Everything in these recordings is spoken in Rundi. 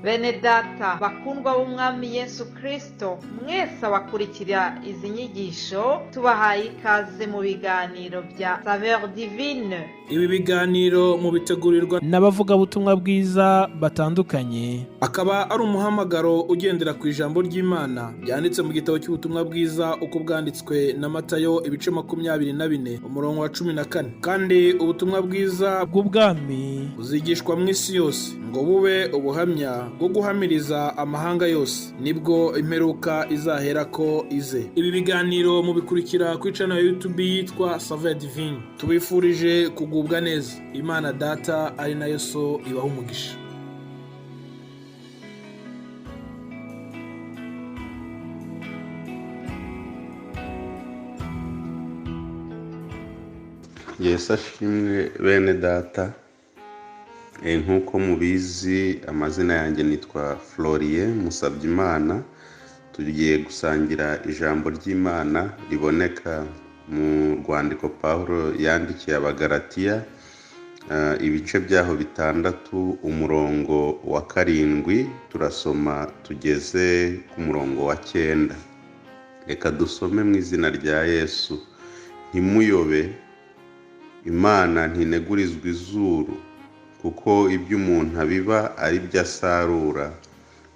Bene data bakundwa b'Umwami Yesu Kristo, mwese abakurikira izi nyigisho, tubahaye ikaze mu biganiro bya Saveur Divine. Ibi biganiro mubitegurirwa n'abavugabutumwa bwiza batandukanye. Akaba ari umuhamagaro ugendera ku ijambo ry'Imana ryanditse mu gitabo cy'ubutumwa bwiza uko bwanditswe na Matayo, ibice 24, umurongo wa 14. Kandi ubutumwa bwiza bw'ubwami buzigishwa mu isi yose ngo bube ubuhamya bwo guhamiriza amahanga yose, nibwo imperuka izaherako ize. Ibi biganiro mubikurikira kuri channel ya YouTube yitwa Saveur Divine. Tubifurije kugubwa neza. Imana Data ari nayo So ibaha umugisha. Yesu ashimwe, bene data. Nk'uko mubizi, amazina yanjye nitwa Floriye Musabyimana. Tugiye gusangira ijambo ry'Imana riboneka mu rwandiko Pawulo yandikiye Abagalatiya, ibice byaho 6, umurongo wa 7, turasoma tugeze ku murongo wa 9. Reka dusome mu izina rya Yesu. Ntimuyobe, Imana ntinegurizwa izuru, kuko ibyo umuntu abiba ari byo asarura.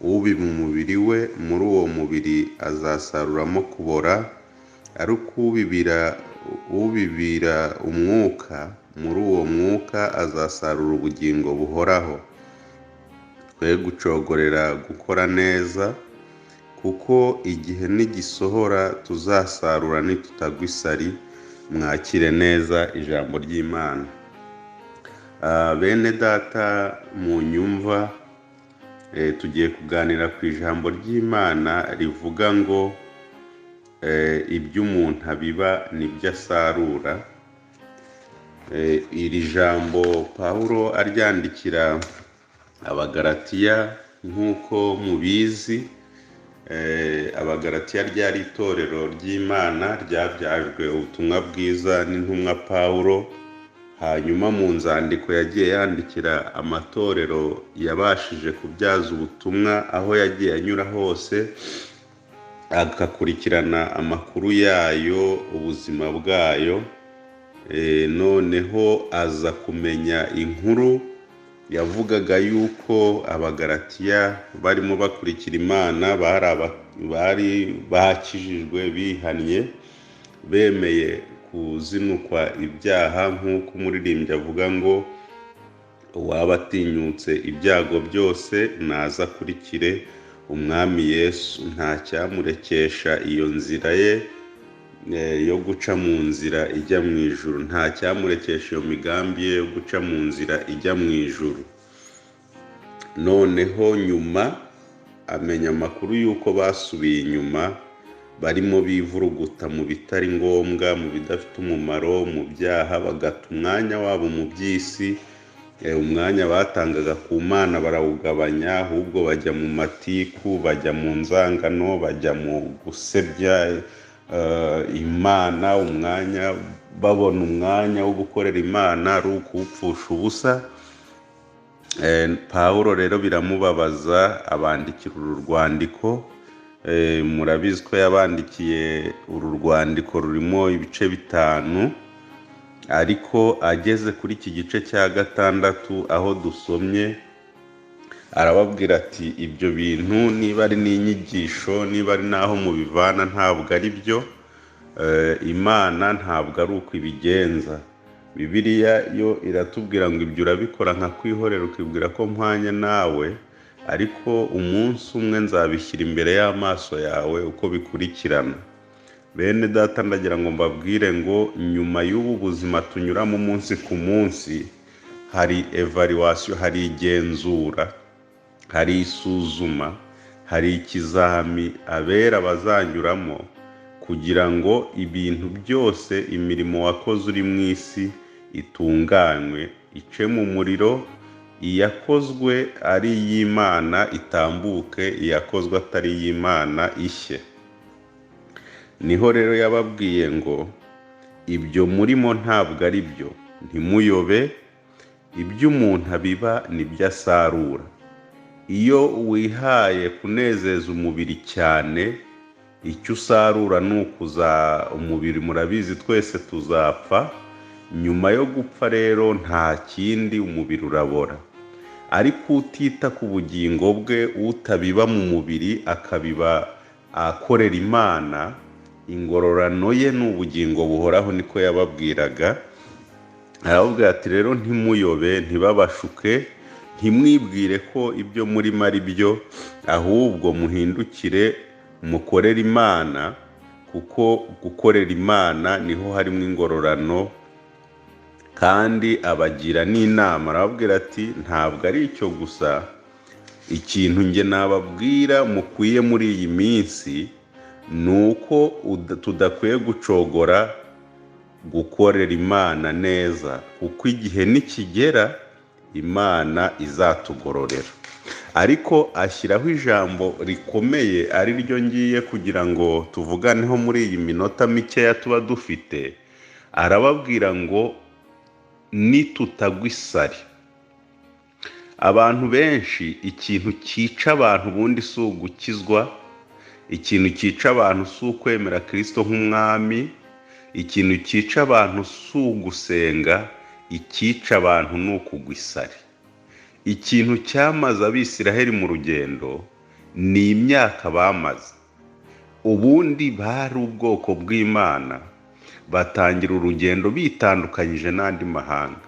Ubiba umubiri we, muri uwo mubiri azasaruramo kubora, ariko ubibira umwuka, muri uwo mwuka azasarura ubugingo buhoraho. Twe gucogorera gukora neza, kuko igihe nigisohora tuzasarura nitutagwa isari. Mwakire neza ijambo ry'Imana. Bene data mu nyumva, tugiye kuganira ku ijambo ry'Imana rivuga ngo ibyo umuntu abiba nibyo asarura. Iri jambo Pawulo aryandikira Abagalatiya, nk'uko mubizi, Abagalatiya ryari itorero ry'Imana ryabyajwe ubutumwa bwiza n'intumwa Pawulo. Hanyuma mu nzandiko yagiye yandikira amatorero yabashije kubyaza ubutumwa aho yagiye anyura hose, agakurikirana amakuru yayo, ubuzima bwayo. Noneho aza kumenya inkuru yavugaga yuko Abagalatiya barimo bakurikira Imana, bari bakijijwe, bihannye, bemeye kuzinukwa ibyaha, nk'uko umuririmbyi avuga ngo uwaba atinyutse ibyago byose naza akurikire Umwami Yesu, nta cyamurekesha iyo nzira ye yo guca mu nzira ijya mu ijuru, nta cyamurekesha iyo migambi ye yo guca mu nzira ijya mu ijuru. Noneho nyuma amenya amakuru y'uko basubiye inyuma, barimo bivuruguta mu bitari ngombwa, mu bidafite umumaro, mu byaha, bagata umwanya wabo mu by'isi. Umwanya batangaga ku Mana barawugabanya, ahubwo bajya mu matiku, bajya mu nzangano, bajya mu gusebya Imana. Umwanya babona umwanya wo gukorera Imana ari ukuwupfusha ubusa. Pawulo rero biramubabaza, abandikira uru rwandiko. Murabizi ko yabandikiye uru rwandiko rurimo ibice 5, ariko ageze kuri iki gice cya 6 aho dusomye, arababwira ati ibyo bintu niba ari n'inyigisho, niba ari naho mubivana, ntabwo ari byo. Imana ntabwo ari uko ibigenza. Bibiliya yo iratubwira ngo ibyo urabikora nka kwihorera, ukibwira ko mpwanye nawe, ariko umunsi umwe nzabishyira imbere y'amaso yawe uko bikurikirana. Bene data, ndagira ngo mbabwire ngo nyuma y'ubu buzima tunyuramo umunsi ku munsi, hari evaluation, hari igenzura, hari isuzuma, hari ikizami abera bazanyuramo, kugira ngo ibintu byose, imirimo wakoze uri mu isi itunganywe, ice mu muriro, iyakozwe ari iy'Imana itambuke, iyakozwe atari iy'Imana ishye. Niho rero yababwiye ngo ibyo murimo ntabwo ari byo, ntimuyobe, ibyo umuntu abiba nibyo asarura. Iyo wihaye kunezeza umubiri cyane, icyo usarura ni ukuza umubiri. Murabizi twese tuzapfa. Nyuma yo gupfa rero nta kindi, umubiri urabora. Ariko utita ku bugingo bwe, utabiba mu mubiri akabiba akorera Imana, ingororano ye ni ubugingo buhoraho. Niko yababwiraga. Arababwira ati rero ntimuyobe, ntibabashuke, ntimwibwire ko ibyo murimo ari byo, ahubwo muhindukire mukorere Imana, kuko gukorera Imana niho harimo ingororano. Kandi abagira n'inama, arababwira ati ntabwo ari icyo gusa, ikintu nge nababwira mukwiye muri iyi minsi ni uko tudakwiye gucogora gukorera Imana neza, kuko igihe nikigera Imana izatugororera. Ariko ashyiraho ijambo rikomeye, ari ryo ngiye kugira ngo tuvuganeho muri iyi minota mikeya tuba dufite. Arababwira ngo nitutagwa isari. Abantu benshi, ikintu cyica abantu ubundi si ugukizwa, ikintu cyica abantu si ukwemera Kirisito nk'umwami, ikintu cyica abantu si ugusenga, icyica abantu ni ukugwa isari. Ikintu cyamaze Abisiraheli mu rugendo ni imyaka bamaze. Ubundi bari ubwoko bw'Imana, batangira urugendo bitandukanyije n'andi mahanga,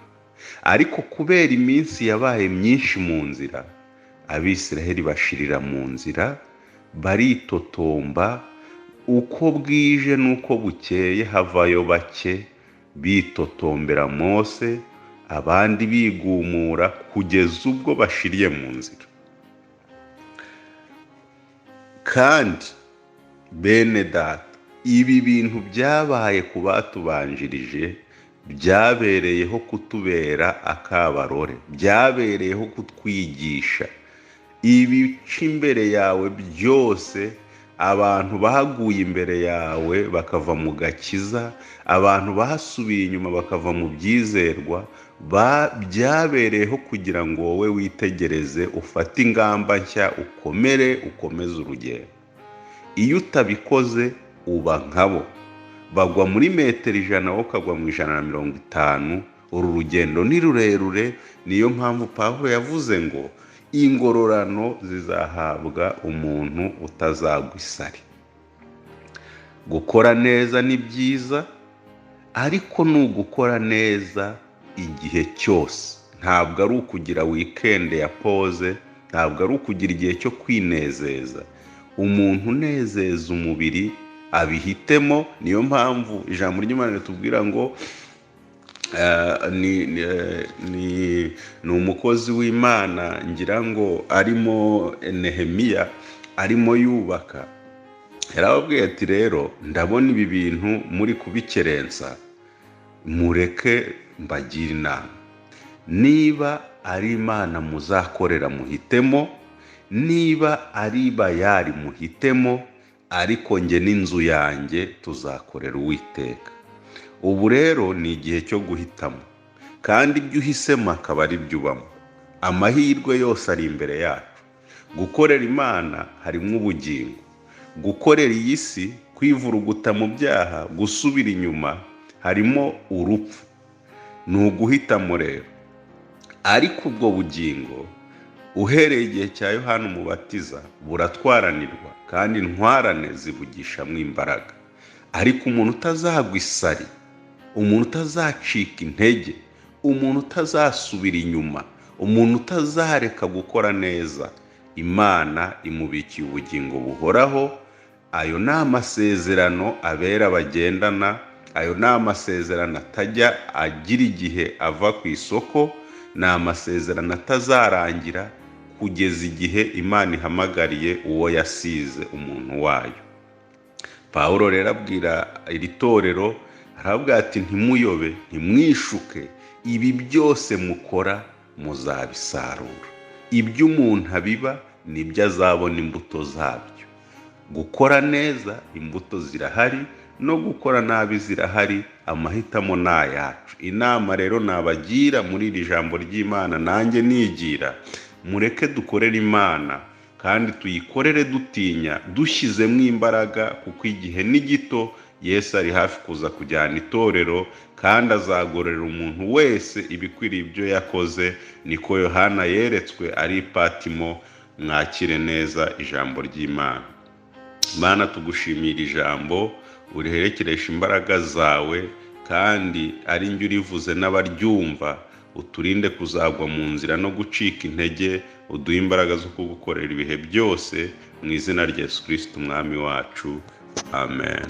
ariko kubera iminsi yabaye myinshi mu nzira, Abisiraheli bashirira mu nzira, baritotomba. Uko bwije n'uko bukeye havayo bake bitotombera Mose, abandi bigumura, kugeza ubwo bashiriye mu nzira. Kandi bene data, ibi bintu byabaye ku batubanjirije byabereyeho kutubera akabarore, byabereyeho kutwigisha. Ibica imbere yawe byose, abantu baguye imbere yawe bakava mu gakiza, abantu basubiye inyuma bakava mu byizerwa, byabereyeho kugira ngo wowe witegereze, ufate ingamba nshya, ukomere, ukomeze urugendo. Iyo utabikoze uba nkabo, bagwa muri metero 100, wowe ukagwa mu 150. Uru rugendo ni rurerure. Niyo mpamvu Pawulo yavuze ngo ingororano zizahabwa umuntu utazagwa isari. Gukora neza ni byiza, ariko ni ugukora neza igihe cyose. Ntabwo ari ukugira wikende ya pose, ntabwo ari ukugira igihe cyo kwinezeza. Umuntu unezeza umubiri abihitemo. Niyo mpamvu ijambo ry'Imana ritubwira ngo ni umukozi w'Imana, ngira ngo arimo Nehemiya arimo yubaka, yarababwiye ati rero ndabona ibi bintu muri kubikerensa, mureke mbagire inama. Niba ari Imana muzakorera muhitemo, niba ari Bayali muhitemo, ariko njye n'inzu yanjye tuzakorera Uwiteka. Ubu rero ni igihe cyo guhitamo, kandi ibyo uhisemo akaba ari byo ubamo. Amahirwe yose ari imbere yacu. Gukorera Imana harimo ubugingo, gukorera iyi si, kwivuruguta mu byaha, gusubira inyuma harimo urupfu. Ni uguhitamo rero. Ariko ubwo bugingo uhereye igihe cya Yohana Umubatiza buratwaranirwa, kandi intwarane zibugishamo imbaraga. Ariko umuntu utazagwa isari, umuntu utazacika intege, umuntu utazasubira inyuma, umuntu utazareka gukora neza, Imana imubikiye ubugingo buhoraho. Ayo ni amasezerano abera bagendana, ayo ni amasezerano atajya agira igihe ava ku isoko, ni amasezerano atazarangira kugeza igihe Imana ihamagariye uwo yasize umuntu wayo. Pawulo rero abwira iri torero, aravuga ati ntimuyobe, ntimwishuke, ibi byose mukora muzabisarura. Ibyo umuntu abiba nibyo azabona imbuto zabyo. Gukora neza imbuto zirahari, no gukora nabi zirahari, amahitamo ni ayacu. Inama rero nabagira muri iri jambo ry'Imana nanjye nigira, Mureke dukorere Imana kandi tuyikorere dutinya, dushyizemo imbaraga, kuko igihe ni gito. Yesu ari hafi kuza kujyana itorero, kandi azagororera umuntu wese ibikwiriye ibyo yakoze. Niko Yohana yeretswe ari i Patimo. Mwakire neza ijambo ry'Imana. Mana, tugushimira ijambo, uriherekeresha imbaraga zawe, kandi ari njye urivuze n'abaryumva. Uturinde kuzagwa mu nzira no gucika intege, uduhe imbaraga zo kugukorera ibihe byose, mu izina rya Yesu Kristo umwami wacu, amen.